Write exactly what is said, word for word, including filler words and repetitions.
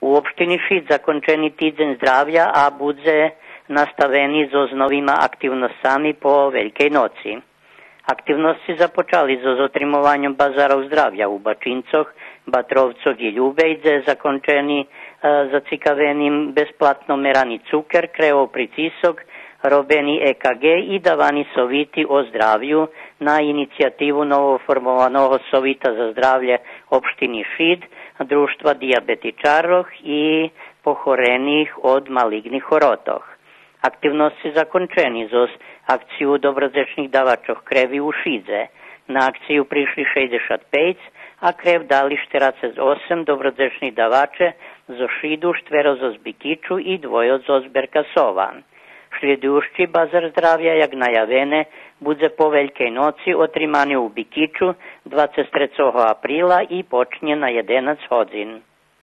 У општини Шид закончени Тидзень здравя, а будзе наставени зоз новима активносцами по Велькей ноци. Активносци започали зоз отримованьом базарох здравя у Бачинцох, Батровцох и Любей, дзе закончени, е, зацикавеним безплатно мерани цукер, креов прицисок, робени Е К Ґ и давани совити о здравю на инициятиву новоформованого Совита за здравє општини Шид, Дружтва диябетичарох и похорених од малиґних хоротох. Активносци закончени зоз акцию добродзечних давачох креви у Шидзе. На акцию пришли шейдзешат пейц, а крев дали штерацец осем добродзечних даваче зоз Шиду, штверо зоз Бикичу и двойо зоз Беркасова. Шлїдуюци базар здравя, як наявене, будзе по Велькей ноци отримани у Бикичу двацец трецого априла и почнє на єденац годзин.